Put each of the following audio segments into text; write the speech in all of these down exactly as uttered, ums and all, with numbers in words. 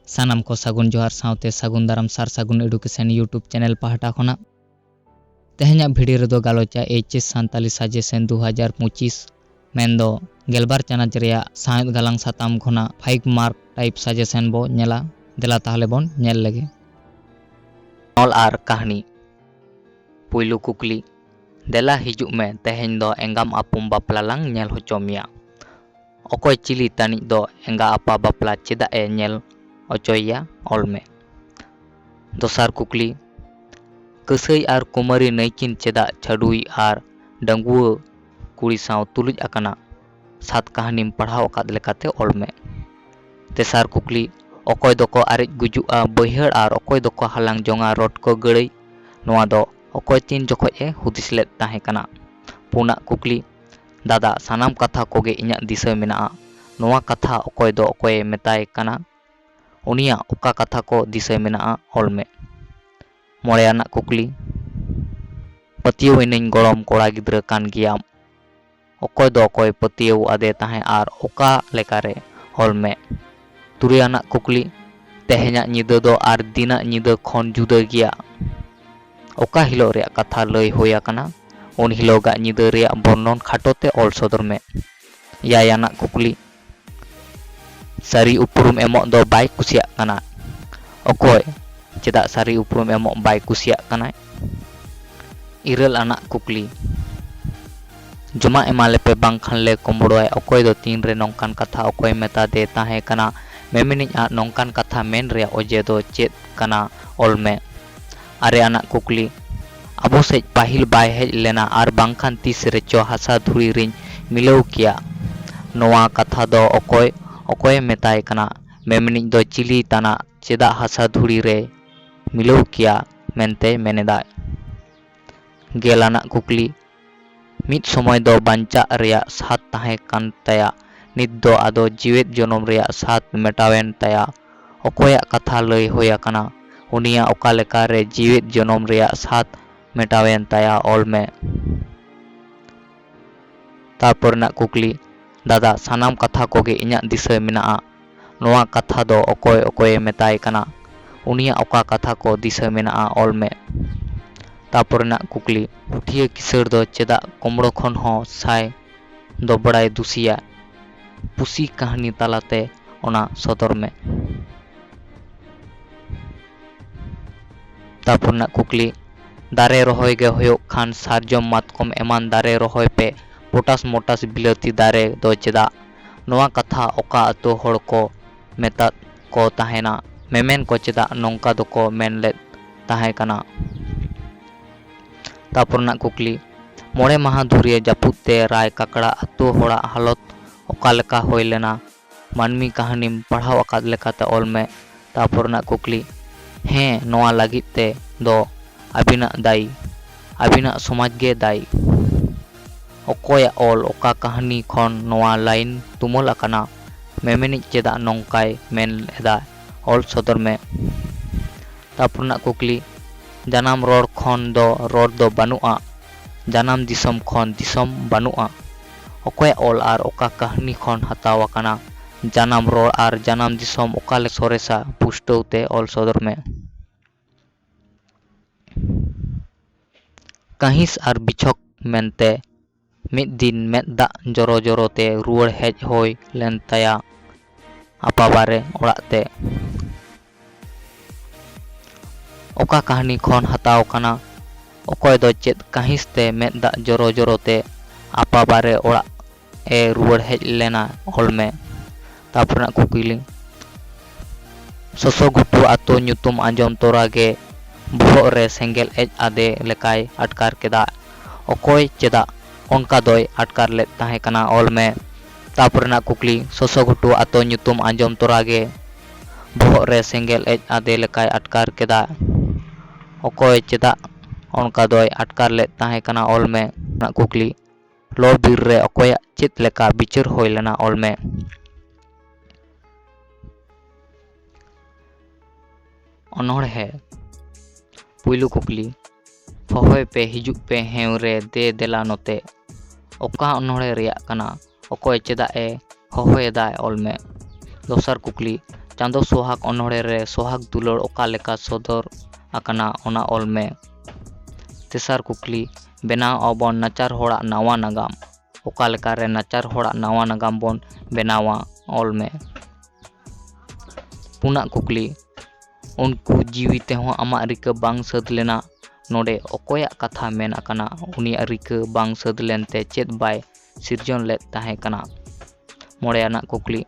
ᱥᱟᱱᱟᱢ ᱠᱚ ᱥᱟᱹᱜᱩᱱ ᱡᱚᱦᱟᱨ ᱥᱟᱶᱛᱮ ᱥᱟᱹᱜᱩᱱ ᱫᱟᱨᱟᱢ ᱥᱟᱨ ᱥᱟᱹᱜᱩᱱ Education YouTube channel ᱯᱟᱦᱴᱟ ᱠᱷᱚᱱᱟᱜ᱾ ᱛᱮᱦᱮᱧᱟᱜ video ᱨᱮᱫᱚ ᱜᱟᱞᱚᱪᱟ H S Santali Suggestion ᱫᱩ ᱦᱟᱡᱟᱨ ᱯᱚᱸᱪᱤᱥ, ᱢᱮᱱᱫᱚ ᱜᱮᱞᱵᱟᱨ ᱪᱟᱱᱟᱪ ᱨᱮᱭᱟᱜ ᱥᱟᱶᱦᱮᱫ ᱜᱟᱞᱟᱝ ᱥᱟᱛᱟᱢ ᱠᱷᱚᱱᱟᱜ five mark type suggestion ᱵᱚ ᱧᱮᱞᱟ᱾ ᱫᱮᱞᱟ ᱛᱟᱦᱞᱮ ᱵᱚᱱ ᱧᱮᱞ ᱞᱮᱜᱮ᱾ ᱚᱞ ᱟᱨ ᱠᱟᱹᱦᱱᱤ᱾ ᱯᱩᱭᱞᱩ ᱠᱩᱠᱞᱤ, ᱫᱮᱞᱟ ᱦᱤᱡᱩᱜ ᱢᱮ, ᱛᱮᱦᱮᱧ ᱫᱚ ᱮᱸᱜᱟᱢ ᱟᱯᱚᱢ ᱵᱟᱯᱞᱟ ᱞᱟᱝ ᱧᱮᱞ ᱦᱚᱪᱚ ᱢᱮᱭᱟ᱾ ᱚᱠᱚᱭ ᱪᱤᱞᱤ ᱛᱟᱹᱱᱤᱡ ᱫᱚ ᱮᱸᱜᱟ ᱟᱯᱟ ᱵᱟᱯᱞᱟ ᱪᱮᱫᱟᱜ ᱮ ᱧᱮᱞ ᱚᱪᱚᱭᱮᱭᱟ? ᱚᱞ ᱢᱮ᱾ ᱫᱚᱥᱟᱨ ᱠᱩᱠᱞᱤ, ᱠᱟᱹᱥᱟᱹᱭ ᱟᱨ ᱠᱩᱢᱟᱹᱨᱤ ᱱᱟᱹᱭᱠᱤᱱ ᱪᱮᱫᱟᱜ ᱪᱷᱟᱹᱰᱩᱭ ᱟᱨ ᱰᱟᱺᱜᱩᱣᱟᱹ ᱠᱩᱲᱤ ᱥᱟᱶ ᱛᱩᱞᱩᱡ ᱟᱠᱟᱱᱟ? ᱥᱟᱛ ᱠᱟᱹᱦᱱᱤᱢ ᱯᱟᱲᱦᱟᱣ ᱟᱠᱟᱫ ᱞᱮᱠᱟᱛᱮ ᱚᱞ ᱢᱮ᱾ ᱛᱮᱥᱟᱨ ᱠᱩᱠᱞᱤ, ᱚᱠᱚᱭ ᱫᱚᱠᱚ ᱟᱨᱮᱡ ᱜᱩᱡᱩᱜᱼᱟ ᱵᱟᱹᱭᱦᱟᱹᱲ ᱟᱨ ᱚᱠᱚᱭ ᱫᱚᱠᱚ ᱦᱟᱞᱟᱝ ᱡᱚᱝᱟ ᱨᱚᱴᱠᱚ ᱜᱟᱹᱲᱟᱹᱭ? ᱱᱚᱣᱟ ᱫᱚ ᱚᱠᱚᱭ ᱛᱤᱱ ᱡᱚᱠᱷᱚᱡ ᱮ ᱦᱩᱫᱤᱥ ᱞᱮᱫ ᱛᱟᱦᱮᱸ ᱠᱟᱱᱟ? ᱯᱩᱱᱟᱜ ᱠᱩᱠᱞᱤ, ᱫᱟᱫᱟ, ᱥᱟᱱᱟᱢ ᱠᱟᱛᱷᱟ ᱠᱚᱜᱮ ᱤᱧᱟᱹᱜ ᱫᱤᱥᱟᱹ ᱢᱮᱱᱟᱜᱼᱟ᱾ ᱱᱚᱣᱟ ᱠᱟᱛᱷᱟ ᱚᱠᱚᱭ ᱫᱚ ᱚᱠᱚᱭᱮ ᱢᱮᱛᱟᱭ ᱠᱟᱱᱟ? ᱩᱱᱤᱭᱟᱜ ᱚᱠᱟ ᱠᱟᱛᱷᱟ ᱠᱚ ᱫᱤᱥᱟᱹ ᱢᱮᱱᱟᱜᱼᱟ? ᱚᱞ ᱢᱮ᱾ ᱢᱚᱬᱮ ᱟᱱᱟᱜ ᱠᱩᱠᱞᱤ, ᱯᱟᱹᱛᱭᱟᱹᱣ ᱮᱱᱟᱹᱧ ᱜᱚᱲᱚᱢ ᱠᱚᱲᱟ ᱜᱤᱫᱽᱨᱟᱹ ᱠᱟᱱ ᱜᱮᱭᱟᱢ᱾ ᱚᱠᱚᱭ ᱫᱚ ᱚᱠᱚᱭ ᱯᱟᱹᱛᱭᱟᱹᱣ ᱟᱫᱮ ᱛᱟᱦᱮᱸ ᱟᱨ ᱚᱠᱟ ᱞᱮᱠᱟᱨᱮ? ᱚᱞ ᱢᱮ᱾ ᱛᱩᱨᱩᱭ ᱟᱱᱟᱜ ᱠᱩᱠᱞᱤ, ᱛᱮᱦᱮᱧᱟᱜ ᱧᱤᱫᱟᱹ ᱫᱚ ᱟᱨ ᱫᱤᱱᱟᱜ ᱧᱤᱫᱟᱹ ᱠᱷᱚᱱ ᱡᱩᱫᱟᱹ ᱜᱮᱭᱟ᱾ ᱚᱠᱟ ᱦᱤᱞᱳᱜ ᱨᱮᱭᱟᱜ ᱠᱟᱛᱷᱟ ᱞᱟᱹᱭ ᱦᱩᱭ ᱟᱠᱟᱱᱟ, ᱩᱱ ᱦᱤᱞᱳᱜᱟᱜ ᱧᱤᱫᱟᱹ ᱨᱮᱭᱟᱜ ᱵᱚᱨᱱᱚᱱ ᱠᱷᱟᱴᱚ ᱛᱮ ᱚᱞ ᱥᱚᱫᱚᱨ ᱢᱮ᱾ ᱮᱭᱟᱭ ᱟᱱᱟᱜ ᱠᱩᱠᱞᱤ, ᱥᱟᱹᱨᱤ ᱩᱯᱨᱩᱢ ᱮᱢᱚᱜ ᱫᱚ ᱵᱟᱭ ᱠᱩᱥᱤᱭᱟᱜ ᱠᱟᱱᱟ᱾ ᱚᱠᱚᱭ ᱪᱮᱫᱟᱜ ᱥᱟᱹᱨᱤ ᱩᱯᱨᱩᱢ ᱮᱢᱚᱜ ᱵᱟᱭ ᱠᱩᱥᱤᱭᱟᱜ ᱠᱟᱱᱟᱭ? ᱤᱨᱟᱹᱞ ᱟᱱᱟᱜ ᱠᱩᱠᱞᱤ, ᱡᱚᱢᱟᱜ ᱮᱢᱟ ᱞᱮᱯᱮ ᱵᱟᱝᱠᱷᱟᱱ ᱞᱮ ᱠᱩᱢᱵᱽᱲᱩᱭᱟ᱾ ᱚᱠᱚᱭ ᱫᱚ ᱛᱤᱱᱨᱮ ᱱᱚᱝᱠᱟᱱ ᱠᱟᱛᱷᱟ ᱚᱠᱚᱭ ᱢᱮᱛᱟᱫᱮ ᱛᱟᱦᱮᱸ ᱠᱟᱱᱟ? ᱢᱮᱢᱮᱱᱤᱡ ᱟᱜ ᱱᱚᱝᱠᱟᱱ ᱠᱟᱛᱷᱟ ᱢᱮᱱ ᱨᱮᱭᱟᱜ ᱚᱡᱮ ᱫᱚ ᱪᱮᱫ ᱠᱟᱱᱟ? ᱚᱞ ᱢᱮ᱾ ᱟᱨᱮ ᱟᱱᱟᱜ ᱠᱩᱠᱞᱤ, ᱟᱵᱚ ᱥᱮᱡ ᱯᱟᱹᱦᱤᱞ ᱵᱟᱭ ᱦᱮᱡ ᱞᱮᱱᱟ ᱟᱨ ᱵᱟᱝᱠᱷᱟᱱ ᱛᱤᱥ ᱨᱮᱪᱚ ᱦᱟᱥᱟ ᱫᱷᱩᱲᱤ ᱨᱤᱧ ᱢᱤᱞᱟᱹᱣ ᱠᱮᱭᱟ᱾ ᱱᱚᱣᱟ ᱠᱟᱛᱷᱟ ᱫᱚ ᱚᱠᱚᱭ, ᱚᱠᱚᱭᱮ ᱢᱮᱛᱟᱭ ᱠᱟᱱᱟ? ᱢᱮᱢᱮᱱᱤᱡ ᱫᱚ ᱪᱤᱞᱤ ᱛᱟᱱᱟᱜ ᱪᱮᱫᱟᱜ ᱦᱟᱥᱟ ᱫᱷᱩᱲᱤ ᱨᱮᱭ ᱢᱤᱞᱟᱹᱣ ᱠᱮᱭᱟ ᱢᱮᱱᱛᱮ ᱢᱮᱱᱮᱫᱟᱭ? ᱜᱮᱞ ᱟᱱᱟᱜ ᱠᱩᱠᱞᱤ, ᱢᱤᱫ ᱥᱚᱢᱚᱭ ᱫᱚ ᱵᱟᱧᱪᱟᱜ ᱨᱮᱭᱟᱜ ᱥᱟᱫ ᱛᱟᱦᱮᱸ ᱠᱟᱱ ᱛᱟᱭᱟ, ᱱᱤᱛ ᱫᱚ ᱟᱫᱚ ᱡᱤᱣᱮᱫ ᱡᱚᱱᱚᱢ ᱨᱮᱭᱟᱜ ᱥᱟᱫ ᱢᱮᱴᱟᱣᱮᱱ ᱛᱟᱭᱟ᱾ ᱚᱠᱚᱭᱟᱜ ᱠᱟᱛᱷᱟ ᱞᱟᱹᱭ ᱦᱩᱭ ᱟᱠᱟᱱᱟ? ᱩᱱᱤᱭᱟᱜ ᱚᱠᱟ ᱞᱮᱠᱟᱨᱮ ᱡᱤᱣᱮᱫ ᱡᱚᱱᱚᱢ ᱨᱮᱭᱟᱜ ᱥᱟᱫ ᱢᱮᱴᱟᱣᱮᱱ ᱛᱟᱭᱟ? ᱚᱞ ᱢᱮ᱾ ᱛᱟᱨᱯᱚᱨ ᱨᱮᱱᱟᱜ ᱠᱩᱠᱞᱤ, ᱫᱟᱫᱟ, ᱥᱟᱱᱟᱢ ᱠᱟᱛᱷᱟ ᱠᱚᱜᱮ ᱤᱧᱟᱹᱜ ᱫᱤᱥᱟᱹ ᱢᱮᱱᱟᱜᱼᱟ᱾ ᱱᱚᱣᱟ ᱠᱟᱛᱷᱟ ᱫᱚ ᱚᱠᱚᱭ ᱚᱠᱚᱭᱮ ᱢᱮᱛᱟᱭ ᱠᱟᱱᱟ? ᱩᱱᱤᱭᱟᱜ ᱚᱠᱟ ᱠᱟᱛᱷᱟ ᱠᱚ ᱫᱤᱥᱟᱹ ᱢᱮᱱᱟᱜᱼᱟ, ᱚᱞ ᱢᱮ᱾ ᱛᱟᱨᱯᱚᱨ ᱨᱮᱱᱟᱜ ᱠᱩᱠᱞᱤ, ᱯᱩᱴᱷᱤᱭᱟᱹ ᱠᱤᱥᱟᱹᱬ ᱫᱚ ᱪᱮᱫᱟᱜ ᱠᱩᱢᱲᱳ ᱠᱷᱚᱱ ᱦᱚᱸ ᱥᱟᱭ ᱫᱚᱵᱲᱟᱭ ᱫᱩᱥᱤᱭᱟ? ᱯᱩᱥᱤ ᱠᱟᱹᱦᱱᱤ ᱛᱟᱞᱟᱛᱮ ᱚᱱᱟ ᱥᱚᱫᱚᱨ ᱢᱮ᱾ ᱛᱟᱨᱯᱚᱨ ᱨᱮᱱᱟᱜ ᱠᱩᱠᱞᱤ, ᱫᱟᱨᱮ ᱨᱚᱦᱚᱭ ᱜᱮ ᱦᱩᱭᱩᱜ ᱠᱷᱟᱱ ᱥᱟᱨᱡᱚᱢ, ᱢᱟᱛᱠᱚᱢ ᱮᱢᱟᱱ ᱫᱟᱨᱮ ᱨᱚᱦᱚᱭ ᱯᱮ᱾ ᱯᱚᱴᱟᱥ ᱢᱚᱴᱟᱥ ᱵᱤᱞᱟᱹᱛᱤ ᱫᱟᱨᱮ ᱫᱚ ᱪᱮᱫᱟᱜ? ᱱᱚᱣᱟ ᱠᱟᱛᱷᱟ ᱚᱠᱟ ᱟᱹᱛᱩ ᱦᱚᱲ ᱠᱚ ᱢᱮᱛᱟᱫ ᱠᱚ ᱛᱟᱦᱮᱱᱟ? ᱢᱮᱢᱮᱱ ᱠᱚ ᱪᱮᱫᱟᱜ ᱱᱚᱝᱠᱟ ᱫᱚᱠᱚ ᱢᱮᱱ ᱞᱮᱫ ᱛᱟᱦᱮᱸ ᱠᱟᱱᱟ? ᱛᱟᱨᱯᱚᱨ ᱨᱮᱱᱟᱜ ᱠᱩᱠᱞᱤ, ᱢᱚᱬᱮ ᱢᱟᱦᱟ ᱫᱷᱩᱨᱤᱭᱟᱹ ᱡᱟᱹᱯᱩᱫ ᱛᱮ ᱨᱟᱭ ᱠᱟᱠᱲᱟ ᱟᱹᱛᱩ ᱦᱚᱲᱟᱜ ᱦᱟᱞᱚᱛ ᱚᱠᱟ ᱞᱮᱠᱟ ᱦᱩᱭ ᱞᱮᱱᱟ? ᱢᱟᱹᱱᱢᱤ ᱠᱟᱹᱦᱱᱤᱢ ᱯᱟᱲᱦᱟᱣ ᱟᱠᱟᱫ ᱞᱮᱠᱟᱛᱮ ᱚᱞ ᱢᱮ᱾ ᱛᱟᱨᱯᱚᱨ ᱨᱮᱱᱟᱜ ᱠᱩᱠᱞᱤ, ᱦᱮᱸ, ᱱᱚᱣᱟ ᱞᱟᱹᱜᱤᱫ ᱛᱮ ᱫᱚ ᱟᱹᱵᱤᱱᱟᱜ ᱫᱟᱭᱤ, ᱟᱹᱵᱤᱱᱟᱜ ᱥᱚᱢᱟᱡᱽ ᱜᱮ ᱫᱟᱭᱤ᱾ ᱚᱠᱚᱭᱟᱜ ᱚᱞ ᱚᱠᱟ ᱠᱟᱹᱦᱱᱤ ᱠᱷᱚᱱ ᱱᱚᱣᱟ ᱞᱟᱭᱤᱱ ᱛᱩᱢᱟᱹᱞ ᱟᱠᱟᱱᱟ? ᱢᱮᱢᱮᱱᱤᱡ ᱪᱮᱫᱟᱜ ᱱᱚᱝᱠᱟᱭ ᱢᱮᱱ ᱮᱫᱟ? ᱚᱞ ᱥᱚᱫᱚᱨ ᱢᱮ᱾ ᱛᱟᱨᱯᱚᱨ ᱨᱮᱱᱟᱜ ᱠᱩᱠᱞᱤ, ᱡᱟᱱᱟᱢ ᱨᱚᱲ ᱠᱷᱚᱱ ᱫᱚ ᱨᱚᱲ ᱫᱚ ᱵᱟᱹᱱᱩᱜᱼᱟ, ᱡᱟᱱᱟᱢ ᱫᱤᱥᱚᱢ ᱠᱷᱚᱱ ᱫᱤᱥᱚᱢ ᱵᱟᱹᱱᱩᱜᱼᱟ᱾ ᱚᱠᱚᱭᱟᱜ ᱚᱞ ᱟᱨ ᱚᱠᱟ ᱠᱟᱹᱦᱱᱤ ᱠᱷᱚᱱ ᱦᱟᱛᱟᱣ ᱟᱠᱟᱱᱟ? ᱡᱟᱱᱟᱢ ᱨᱚᱲ ᱟᱨ ᱡᱟᱱᱟᱢ ᱫᱤᱥᱚᱢ ᱚᱠᱟ ᱞᱮᱠᱟ ᱥᱚᱨᱮᱥᱟ? ᱯᱩᱥᱴᱟᱹᱣ ᱛᱮ ᱚᱞ ᱥᱚᱫᱚᱨ ᱢᱮ᱾ ᱠᱟᱹᱦᱤᱥ ᱟᱨ ᱵᱤᱪᱷᱚᱠ ᱢᱮᱱᱛᱮ ᱢᱤᱫ ᱫᱤᱱ ᱢᱮᱫ ᱫᱟᱜ ᱡᱚᱨᱚ ᱡᱚᱨᱚ ᱛᱮ ᱨᱩᱣᱟᱹᱲ ᱦᱮᱡ ᱦᱩᱭ ᱞᱮᱱ ᱛᱟᱭᱟ ᱟᱯᱟ ᱵᱟᱨᱮ ᱚᱲᱟᱜ ᱛᱮ᱾ ᱚᱠᱟ ᱠᱟᱹᱦᱱᱤ ᱠᱷᱚᱱ ᱦᱟᱛᱟᱣ ᱠᱟᱱᱟ? ᱚᱠᱚᱭ ᱫᱚ ᱪᱮᱫ ᱠᱟᱹᱦᱤᱥ ᱛᱮ ᱢᱮᱫ ᱫᱟᱜ ᱡᱚᱨᱚ ᱡᱚᱨᱚ ᱛᱮ ᱟᱯᱟ ᱵᱟᱨᱮ ᱚᱲᱟᱜ ᱮ ᱨᱩᱣᱟᱹᱲ ᱦᱮᱡ ᱞᱮᱱᱟ? ᱚᱞ ᱢᱮ᱾ ᱛᱟᱨᱯᱚᱨ ᱨᱮᱱᱟᱜ ᱠᱩᱠᱞᱤ, ᱥᱚᱥᱚ ᱜᱷᱩᱴᱩ ᱟᱛᱳ ᱧᱩᱛᱩᱢ ᱟᱸᱡᱚᱢ ᱛᱚᱨᱟ ᱜᱮ ᱵᱚᱦᱚᱜ ᱨᱮ ᱥᱮᱸᱜᱮᱞ ᱮᱡ ᱟᱫᱮ ᱞᱮᱠᱟᱭ ᱟᱴᱠᱟᱨ ᱠᱮᱫᱟ᱾ ᱚᱠᱚᱭ ᱪᱮᱫᱟᱜ ᱚᱱᱠᱟ ᱫᱚᱭ ᱟᱴᱠᱟᱨ ᱞᱮᱫ ᱛᱟᱦᱮᱸ ᱠᱟᱱᱟ? ᱚᱞ ᱢᱮ᱾ ᱛᱟᱨᱯᱚᱨ ᱨᱮᱱᱟᱜ ᱠᱩᱠᱞᱤ, ᱥᱚᱥᱚ ᱜᱷᱩᱴᱩ ᱟᱛᱳ ᱧᱩᱛᱩᱢ ᱟᱸᱡᱚᱢ ᱛᱚᱨᱟ ᱜᱮ ᱵᱚᱦᱚᱜ ᱨᱮ ᱥᱮᱸᱜᱮᱞ ᱮᱡ ᱟᱫᱮ ᱞᱮᱠᱟᱭ ᱟᱴᱠᱟᱨ ᱠᱮᱫᱟ᱾ ᱚᱠᱚᱭ ᱪᱮᱫᱟᱜ ᱚᱱᱠᱟ ᱫᱚᱭ ᱟᱴᱠᱟᱨ ᱞᱮᱫ ᱛᱟᱦᱮᱸ ᱠᱟᱱᱟ? ᱚᱞ ᱢᱮ᱾ ᱨᱮᱱᱟᱜ ᱠᱩᱠᱞᱤ, ᱞᱚ ᱵᱤᱨ ᱨᱮ ᱚᱠᱚᱭᱟᱜ ᱪᱮᱫ ᱞᱮᱠᱟ ᱵᱤᱪᱟᱹᱨ ᱦᱩᱭ ᱞᱮᱱᱟ? ᱚᱞ ᱢᱮ᱾ ᱚᱱᱚᱬᱦᱮ᱾ ᱯᱩᱭᱞᱩ ᱠᱩᱠᱞᱤ, ᱦᱚᱦᱚᱭ ᱯᱮ, ᱦᱤᱡᱩᱜ ᱯᱮ ᱦᱮᱸᱣ ᱨᱮ, ᱫᱮ ᱫᱮᱞᱟ ᱱᱚᱛᱮ᱾ ᱚᱠᱟ ᱚᱱᱚᱬᱦᱮ ᱨᱮᱭᱟᱜ ᱠᱟᱱᱟ? ᱚᱠᱚᱭ ᱪᱮᱫᱟᱜ ᱮ ᱦᱚᱦᱚᱭᱮᱫᱟᱭ ᱚᱞ ᱢᱮ᱾ ᱫᱚᱥᱟᱨ ᱠᱩᱠᱞᱤ, ᱪᱟᱸᱫᱚ ᱥᱚᱦᱟᱜᱽ ᱚᱱᱚᱬᱦᱮ ᱨᱮ ᱥᱚᱦᱟᱜᱽ ᱫᱩᱞᱟᱹᱲ ᱚᱠᱟ ᱞᱮᱠᱟ ᱥᱚᱫᱚᱨ ᱟᱠᱟᱱᱟ ᱚᱱᱟ ᱚᱞ ᱢᱮ᱾ ᱛᱮᱥᱟᱨ ᱠᱩᱠᱞᱤ, ᱵᱮᱱᱟᱣ ᱟᱵᱚᱱ ᱱᱟᱪᱟᱨ ᱦᱚᱲᱟᱜ ᱱᱟᱣᱟ ᱱᱟᱜᱟᱢ᱾ ᱚᱠᱟ ᱞᱮᱠᱟᱨᱮ ᱱᱟᱪᱟᱨ ᱦᱚᱲᱟᱜ ᱱᱟᱣᱟ ᱱᱟᱜᱟᱢ ᱵᱚᱱ ᱵᱮᱱᱟᱣᱟ ᱚᱞ ᱢᱮ᱾ ᱯᱩᱱᱟᱜ ᱠᱩᱠᱞᱤ, ᱩᱱᱠᱩ ᱡᱤᱣᱤ ᱛᱮᱦᱚᱸ ᱟᱢᱟᱜ ᱨᱤᱠᱟᱹ ᱵᱟᱝ ᱥᱟᱹᱛ ᱞᱮᱱᱟ᱾ ᱱᱚᱰᱮ ᱚᱠᱚᱭᱟᱜ ᱠᱟᱛᱷᱟ ᱢᱮᱱ ᱟᱠᱟᱱᱟ? ᱩᱱᱤᱭᱟᱜ ᱨᱤᱠᱟᱹ ᱵᱟᱝ ᱥᱟᱹᱛ ᱞᱮᱱᱛᱮ ᱪᱮᱫ ᱵᱟᱭ ᱥᱤᱨᱡᱚᱱ ᱞᱮᱫ ᱛᱟᱦᱮᱸ ᱠᱟᱱᱟ? ᱢᱚᱬᱮ ᱟᱱᱟᱜ ᱠᱩᱠᱞᱤ,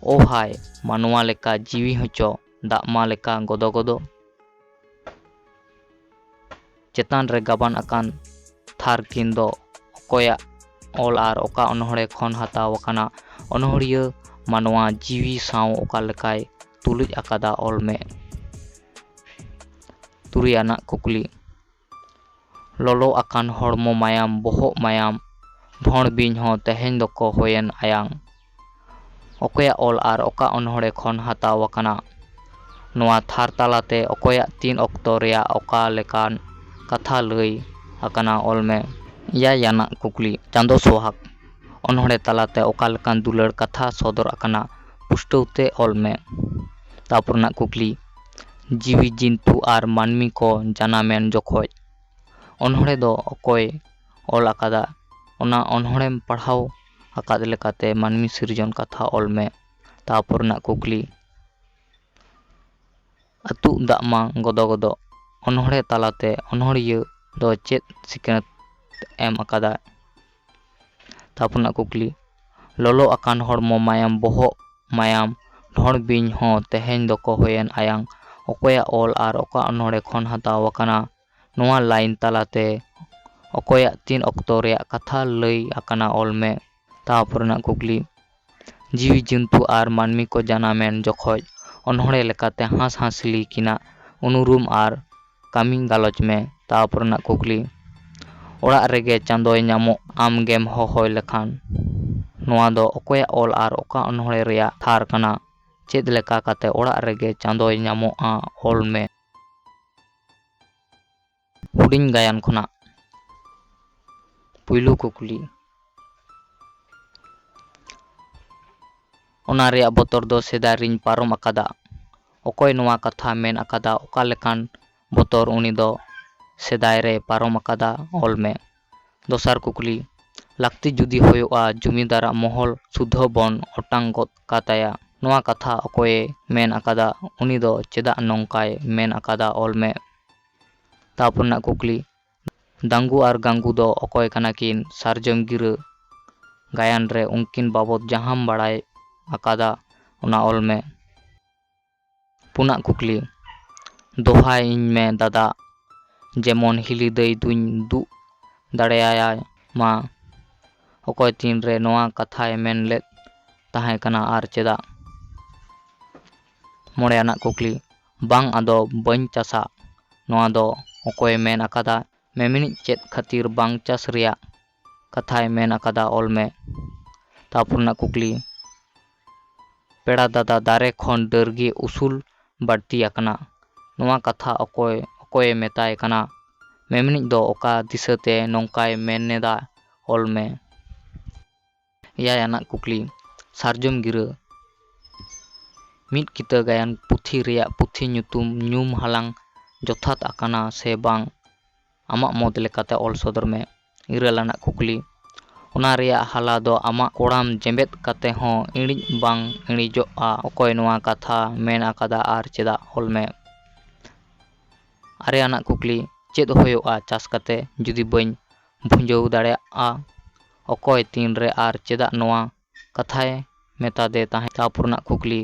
ᱳ ᱦᱟᱭ, ᱢᱟᱱᱣᱟ ᱞᱮᱠᱟ ᱡᱤᱣᱤ ᱦᱚᱪᱚ, ᱫᱟᱜ ᱢᱟ ᱞᱮᱠᱟ ᱜᱚᱫᱚ ᱜᱚᱫᱚ᱾ ᱪᱮᱛᱟᱱ ᱨᱮ ᱜᱟᱵᱟᱱ ᱟᱠᱟᱱ ᱛᱷᱟᱨ ᱠᱤᱱ ᱫᱚ ᱚᱠᱚᱭᱟᱜ ᱚᱞ ᱟᱨ ᱚᱠᱟ ᱚᱱᱚᱬᱦᱮ ᱠᱷᱚᱱ ᱦᱟᱛᱟᱣ ᱟᱠᱟᱱᱟ? ᱚᱱᱚᱬᱦᱤᱭᱟᱹ ᱢᱟᱱᱣᱟ ᱡᱤᱣᱤ ᱥᱟᱶ ᱚᱠᱟ ᱞᱮᱠᱟᱭ ᱛᱩᱞᱩᱡ ᱟᱠᱟᱫᱟ ᱚᱞ ᱢᱮ᱾ ᱛᱩᱨᱩᱭ ᱟᱱᱟᱜ ᱠᱩᱠᱞᱤ, ᱞᱚᱞᱚ ᱟᱠᱟᱱ ᱦᱚᱲᱢᱚ ᱢᱟᱭᱟᱢ, ᱵᱚᱦᱚᱜ ᱢᱟᱭᱟᱢ, ᱰᱷᱚᱸᱲ ᱵᱤᱧ ᱦᱚᱸ ᱛᱮᱦᱮᱧ ᱫᱚᱠᱚ ᱦᱩᱭᱮᱱ ᱟᱭᱟᱝ᱾ ᱚᱠᱚᱭᱟᱜ ᱚᱞ ᱟᱨ ᱚᱠᱟ ᱚᱱᱚᱬᱦᱮ ᱠᱷᱚᱱ ᱦᱟᱛᱟᱣ ᱟᱠᱟᱱᱟ? ᱱᱚᱣᱟ ᱛᱷᱟᱨ ᱛᱟᱞᱟᱛᱮ ᱚᱠᱚᱭᱟᱜ ᱛᱤᱱ ᱚᱠᱛᱚ ᱨᱮᱭᱟᱜ ᱚᱠᱟ ᱞᱮᱠᱟᱱ ᱠᱟᱛᱷᱟ ᱞᱟᱹᱭ ᱟᱠᱟᱱᱟ ᱚᱞ ᱢᱮ᱾ ᱮᱭᱟᱭ ᱟᱱᱟᱜ ᱠᱩᱠᱞᱤ, ᱪᱟᱸᱫᱚ ᱥᱚᱦᱟᱜᱽ ᱚᱱᱚᱬᱦᱮ ᱛᱟᱞᱟᱛᱮ ᱚᱠᱟ ᱞᱮᱠᱟᱱ ᱫᱩᱞᱟᱹᱲ ᱠᱟᱛᱷᱟ ᱥᱚᱫᱚᱨ ᱟᱠᱟᱱᱟ ᱯᱩᱥᱴᱟᱹᱣ ᱛᱮ ᱚᱞ ᱢᱮ᱾ ᱛᱟᱨᱯᱚᱨ ᱨᱮᱱᱟᱜ ᱠᱩᱠᱞᱤ, ᱡᱤᱣᱤ ᱡᱤᱱᱛᱩ ᱟᱨ ᱢᱟᱹᱱᱢᱤ ᱠᱚ ᱡᱟᱱᱟᱢᱮᱱ ᱡᱚᱠᱷᱚᱡ ᱚᱱᱚᱬᱦᱮ ᱫᱚ ᱚᱠᱚᱭ ᱚᱞ ᱟᱠᱟᱫᱟ? ᱚᱱᱟ ᱚᱱᱚᱬᱦᱮᱢ ᱯᱟᱲᱦᱟᱣ ᱟᱠᱟᱫ ᱞᱮᱠᱟᱛᱮ ᱢᱟᱹᱱᱢᱤ ᱥᱤᱨᱡᱚᱱ ᱠᱟᱛᱷᱟ ᱚᱞ ᱢᱮ᱾ ᱛᱟᱨᱯᱚᱨ ᱨᱮᱱᱟᱜ ᱠᱩᱠᱞᱤ, ᱟᱹᱛᱩᱜ ᱫᱟᱜ ᱢᱟ ᱜᱚᱫᱚ ᱜᱚᱫᱚ ᱚᱱᱚᱬᱦᱮ ᱛᱟᱞᱟᱛᱮ ᱚᱱᱚᱬᱦᱤᱭᱟᱹ ᱫᱚ ᱪᱮᱫ ᱥᱤᱠᱷᱱᱟᱹᱛ ᱮᱢ ᱟᱠᱟᱫᱟ? ᱛᱟᱨᱯᱚᱨ ᱨᱮᱱᱟᱜ ᱠᱩᱠᱞᱤ, ᱞᱚᱞᱚ ᱟᱠᱟᱱ ᱦᱚᱲᱢᱚ ᱢᱟᱭᱟᱢ, ᱵᱚᱦᱚᱜ ᱢᱟᱭᱟᱢ, ᱰᱷᱚᱸᱲ ᱵᱤᱧ ᱦᱚᱸ ᱛᱮᱦᱮᱧ ᱫᱚᱠᱚ ᱦᱩᱭᱮᱱ ᱟᱭᱟᱝ᱾ ᱚᱠᱚᱭᱟᱜ ᱚᱞ ᱟᱨ ᱚᱠᱟ ᱚᱱᱚᱬᱦᱮ ᱠᱷᱚᱱ ᱦᱟᱛᱟᱣ ᱟᱠᱟᱱᱟ? ᱱᱚᱣᱟ ᱞᱟᱭᱤᱱ ᱛᱟᱞᱟᱛᱮ ᱚᱠᱚᱭᱟᱜ ᱛᱤᱱ ᱚᱠᱛᱚ ᱨᱮᱭᱟᱜ ᱠᱟᱛᱷᱟ ᱞᱟᱹᱭ ᱟᱠᱟᱱᱟ ᱚᱞ ᱢᱮ᱾ ᱛᱟᱨᱯᱚᱨ ᱨᱮᱱᱟᱜ ᱠᱩᱠᱞᱤ, ᱡᱤᱣᱤ ᱡᱚᱱᱛᱩ ᱟᱨ ᱢᱟᱹᱱᱢᱤ ᱠᱚ ᱡᱟᱱᱟᱢᱮᱱ ᱡᱚᱠᱷᱚᱡ ᱚᱱᱚᱬᱦᱮ ᱞᱮᱠᱟᱛᱮ ᱦᱟᱸᱥ ᱦᱟᱸᱥᱞᱤ ᱠᱤᱱᱟᱜ ᱩᱱᱩᱨᱩᱢ ᱟᱨ ᱠᱟᱹᱢᱤ ᱜᱟᱞᱚᱪ ᱢᱮ᱾ ᱛᱟᱨᱯᱚᱨ ᱨᱮᱱᱟᱜ ᱠᱩᱠᱞᱤ, ᱚᱲᱟᱜ ᱨᱮᱜᱮ ᱪᱟᱸᱫᱚᱭ ᱧᱟᱢᱚᱜ ᱟᱢ ᱜᱮᱢ ᱦᱚᱦᱚᱭ ᱞᱮᱠᱷᱟᱱ᱾ ᱱᱚᱣᱟ ᱫᱚ ᱚᱠᱚᱭᱟᱜ ᱚᱞ ᱟᱨ ᱚᱠᱟ ᱚᱱᱚᱬᱦᱮ ᱨᱮᱭᱟᱜ ᱛᱷᱟᱨ ᱠᱟᱱᱟ? ᱪᱮᱫ ᱞᱮᱠᱟ ᱠᱟᱛᱮ ᱚᱲᱟᱜ ᱨᱮᱜᱮ ᱪᱟᱸᱫᱚᱭ ᱧᱟᱢᱚᱜᱼᱟ ᱚᱞ ᱢᱮ᱾ ᱦᱩᱰᱤᱧ ᱜᱟᱭᱟᱱ ᱠᱷᱚᱱᱟᱜ ᱯᱩᱭᱞᱩ ᱠᱩᱠᱞᱤ, ᱚᱱᱟ ᱨᱮᱭᱟᱜ ᱵᱚᱛᱚᱨ ᱫᱚ ᱥᱮᱫᱟᱭ ᱨᱤᱧ ᱯᱟᱨᱚᱢ ᱟᱠᱟᱫᱟ᱾ ᱚᱠᱚᱭ ᱱᱚᱣᱟ ᱠᱟᱛᱷᱟ ᱢᱮᱱ ᱟᱠᱟᱫᱟ, ᱚᱠᱟ ᱞᱮᱠᱟᱱ ᱵᱚᱛᱚᱨ ᱩᱱᱤ ᱫᱚ ᱥᱮᱫᱟᱭ ᱨᱮ ᱯᱟᱨᱚᱢ ᱟᱠᱟᱫᱟ, ᱚᱞ ᱢᱮ᱾ ᱫᱚᱥᱟᱨ ᱠᱩᱠᱞᱤ, ᱞᱟᱹᱠᱛᱤ ᱡᱩᱫᱤ ᱦᱩᱭᱩᱜᱼᱟ, ᱡᱩᱢᱤᱫᱟᱨᱟᱜ ᱢᱚᱦᱚᱞ ᱥᱩᱫᱷᱟᱹ ᱵᱚᱱ ᱚᱴᱟᱝ ᱜᱚᱫ ᱠᱟᱛᱟᱭᱟ᱾ ᱱᱚᱣᱟ ᱠᱟᱛᱷᱟ ᱚᱠᱚᱭᱮ ᱢᱮᱱ ᱟᱠᱟᱫᱟ, ᱩᱱᱤ ᱫᱚ ᱪᱮᱫᱟᱜ ᱱᱚᱝᱠᱟᱭ ᱢᱮᱱ ᱟᱠᱟᱫᱟ, ᱚᱞ ᱢᱮ᱾ ᱛᱟᱨᱯᱚᱨ ᱨᱮᱱᱟᱜ ᱠᱩᱠᱞᱤ, ᱫᱟᱝᱜᱩ ᱟᱨ ᱜᱟᱝᱜᱩ ᱫᱚ ᱚᱠᱚᱭ ᱠᱟᱱᱟ ᱠᱤᱱ? ᱥᱟᱨᱡᱚᱢ ᱜᱤᱨᱟᱹ ᱜᱟᱭᱟᱱ ᱨᱮ ᱩᱱᱠᱤᱱ ᱵᱟᱵᱚᱛ ᱡᱟᱦᱟᱸᱢ ᱵᱟᱲᱟᱭ ᱟᱠᱟᱫᱟ, ᱚᱱᱟ ᱚᱞ ᱢᱮ᱾ ᱯᱩᱱᱟᱜ ᱠᱩᱠᱞᱤ, ᱫᱚᱦᱟᱭ ᱤᱧ ᱢᱮ ᱫᱟᱫᱟ, ᱡᱮᱢᱚᱱ ᱦᱤᱞᱤ ᱫᱟᱹᱭ ᱫᱩᱧ ᱫᱩᱜ ᱫᱟᱲᱮᱭᱟᱭ ᱢᱟ᱾ ᱚᱠᱚᱭ ᱛᱤᱱᱨᱮ ᱱᱚᱣᱟ ᱠᱟᱛᱷᱟᱭ ᱢᱮᱱ ᱞᱮᱫ ᱛᱟᱦᱮᱸ ᱠᱟᱱᱟ ᱟᱨ ᱪᱮᱫᱟᱜ? ᱢᱚᱬᱮ ᱟᱱᱟᱜ ᱠᱩᱠᱞᱤ, ᱵᱟᱝ ᱟᱫᱚ ᱵᱟᱹᱧ ᱪᱟᱥᱟ, ᱱᱚᱣᱟ ᱫᱚ ᱚᱠᱚᱭᱮ ᱢᱮᱱ ᱟᱠᱟᱫᱟ? ᱢᱮᱢᱮᱱᱤᱡ ᱪᱮᱫ ᱠᱷᱟᱹᱛᱤᱨ ᱵᱟᱝ ᱪᱟᱥ ᱨᱮᱭᱟᱜ ᱠᱟᱛᱷᱟᱭ ᱢᱮᱱ ᱟᱠᱟᱫᱟ, ᱚᱞ ᱢᱮ᱾ ᱛᱟᱨᱯᱚᱨ ᱨᱮᱱᱟᱜ ᱠᱩᱠᱞᱤ, ᱯᱮᱲᱟ ᱫᱟᱫᱟ ᱫᱟᱨᱮ ᱠᱷᱚᱱ ᱰᱟᱹᱨ ᱜᱮ ᱩᱥᱩᱞ ᱵᱟᱹᱲᱛᱤ ᱟᱠᱟᱱᱟ, ᱱᱚᱣᱟ ᱠᱟᱛᱷᱟ ᱚᱠᱚᱭ, ᱚᱠᱚᱭᱮ ᱢᱮᱛᱟᱭ ᱠᱟᱱᱟ? ᱢᱮᱢᱮᱱᱤᱡ ᱫᱚ ᱚᱠᱟ ᱫᱤᱥᱟᱹᱛᱮ ᱱᱚᱝᱠᱟᱭ ᱢᱮᱱᱮᱫᱟ, ᱚᱞ ᱢᱮ᱾ ᱮᱭᱟᱭ ᱟᱱᱟᱜ ᱠᱩᱠᱞᱤ, ᱥᱟᱨᱡᱚᱢ ᱜᱤᱨᱟᱹ ᱢᱤᱫ ᱠᱤᱛᱟᱹ ᱜᱟᱭᱟᱱ ᱯᱩᱛᱷᱤ ᱨᱮᱭᱟᱜ ᱯᱩᱛᱷᱤ ᱧᱩᱛᱩᱢ ᱧᱩᱢ ᱦᱟᱞᱟᱝ ᱡᱚᱛᱷᱟᱛ ᱟᱠᱟᱱᱟ ᱥᱮ ᱵᱟᱝ, ᱟᱢᱟᱜ ᱢᱚᱛ ᱞᱮᱠᱟᱛᱮ ᱚᱞ ᱥᱚᱫᱚᱨ ᱢᱮ᱾ ᱤᱨᱟᱹᱞ ᱟᱱᱟᱜ ᱠᱩᱠᱞᱤ, ᱚᱱᱟ ᱨᱮᱭᱟᱜ ᱦᱟᱞᱟ ᱫᱚ ᱟᱢᱟᱜ ᱠᱚᱲᱟᱢ ᱡᱮᱵᱮᱫ ᱠᱟᱛᱮ ᱦᱚᱸ ᱤᱬᱤᱡ ᱵᱟᱝ ᱤᱬᱤᱡᱚᱜᱼᱟ, ᱚᱠᱚᱭ ᱱᱚᱣᱟ ᱠᱟᱛᱷᱟ ᱢᱮᱱ ᱟᱠᱟᱫᱟ ᱟᱨ ᱪᱮᱫᱟᱜ, ᱚᱞ ᱢᱮ᱾ ᱟᱨᱮ ᱟᱱᱟᱜ ᱠᱩᱠᱞᱤ, ᱪᱮᱫ ᱦᱩᱭᱩᱜᱼᱟ ᱪᱟᱥ ᱠᱟᱛᱮ ᱡᱩᱫᱤ ᱵᱟᱹᱧ ᱵᱷᱩᱸᱡᱟᱹᱣ ᱫᱟᱲᱮᱭᱟᱜᱼᱟ? ᱚᱠᱚᱭ, ᱛᱤᱱᱨᱮ ᱟᱨ ᱪᱮᱫᱟᱜ ᱱᱚᱣᱟ ᱠᱟᱛᱷᱟᱭ ᱢᱮᱛᱟᱫᱮ ᱛᱟᱦᱮᱸ? ᱛᱟᱨᱯᱚᱨ ᱨᱮᱱᱟᱜ ᱠᱩᱠᱞᱤ,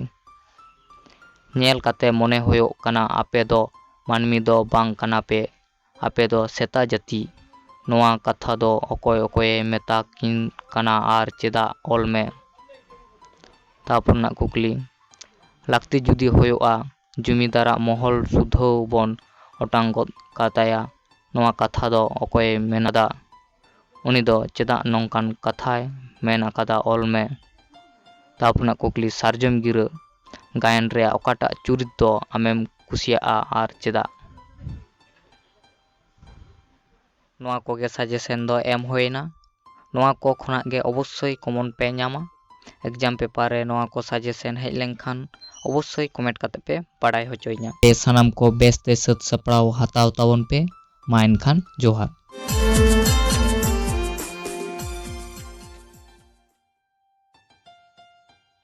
ᱧᱮᱞ ᱠᱟᱛᱮ ᱢᱚᱱᱮ ᱦᱩᱭᱩᱜ ᱠᱟᱱᱟ ᱟᱯᱮ ᱫᱚ ᱢᱟᱹᱱᱢᱤ ᱫᱚ ᱵᱟᱝ ᱠᱟᱱᱟ ᱯᱮ, ᱟᱯᱮ ᱫᱚ ᱥᱮᱛᱟ ᱡᱟᱹᱛᱤ᱾ ᱱᱚᱣᱟ ᱠᱟᱛᱷᱟ ᱫᱚ ᱚᱠᱚᱭ ᱚᱠᱚᱭᱮ ᱢᱮᱛᱟ ᱠᱤᱱ ᱠᱟᱱᱟ ᱟᱨ ᱪᱮᱫᱟᱜ, ᱚᱞ ᱢᱮ᱾ ᱛᱟᱨᱯᱚᱨ ᱨᱮᱱᱟᱜ ᱠᱩᱠᱞᱤ, ᱞᱟᱹᱠᱛᱤ ᱡᱩᱫᱤ ᱦᱩᱭᱩᱜᱼᱟ, ᱡᱩᱢᱤᱫᱟᱨᱟᱜ ᱢᱚᱦᱚᱞ ᱥᱩᱫᱷᱟᱹᱣ ᱵᱚᱱ ᱚᱴᱟᱝ ᱜᱚᱫ ᱠᱟᱛᱟᱭᱟ, ᱱᱚᱣᱟ ᱠᱟᱛᱷᱟ ᱫᱚ ᱚᱠᱚᱭᱮ ᱢᱮᱱᱟᱫᱟ? ᱩᱱᱤ ᱫᱚ ᱪᱮᱫᱟᱜ ᱱᱚᱝᱠᱟᱱ ᱠᱟᱛᱷᱟᱭ ᱢᱮᱱ ᱟᱠᱟᱫᱟ, ᱚᱞ ᱢᱮ᱾ ᱛᱟᱨᱯᱚᱨ ᱨᱮᱱᱟᱜ ᱠᱩᱠᱞᱤ, ᱥᱟᱨᱡᱚᱢ ᱜᱤᱨᱟᱹ ᱜᱟᱭᱟᱱ ᱨᱮᱭᱟᱜ ᱚᱠᱟᱴᱟᱜ ᱪᱩᱨᱤᱛ ᱫᱚ ᱟᱢᱮᱢ ᱠᱩᱥᱤᱭᱟᱜᱼᱟ ᱟᱨ ᱪᱮᱫᱟᱜ? ᱱᱚᱣᱟ ᱠᱚᱜᱮ ᱥᱟᱡᱮᱥᱚᱱ ᱫᱚ ᱮᱢ ᱦᱩᱭᱱᱟ᱾ ᱱᱚᱣᱟ ᱠᱚ ᱠᱷᱚᱱᱟᱜ ᱜᱮ ᱚᱵᱚᱥᱥᱳᱭ ᱠᱚᱢᱚᱱ ᱯᱮ ᱧᱟᱢᱟ᱾ exam paper ᱨᱮ ᱱᱚᱣᱟ ᱠᱚ suggestion ᱦᱮᱡ ᱞᱮᱱᱠᱷᱟᱱ ᱚᱵᱚᱥᱥᱳᱭ comment ᱠᱟᱛᱮ ᱯᱮ ᱵᱟᱲᱟᱭ ᱦᱚᱪᱚᱭᱤᱧᱟ᱾ ᱛᱮ ᱥᱟᱱᱟᱢ ᱠᱚ ᱵᱮᱥ ᱛᱮ ᱥᱟᱹᱛ ᱥᱟᱯᱲᱟᱣ ᱦᱟᱛᱟᱣ ᱛᱟᱵᱚᱱ ᱯᱮ᱾ ᱢᱟ ᱮᱱᱠᱷᱟᱱ ᱡᱚᱦᱟᱨ᱾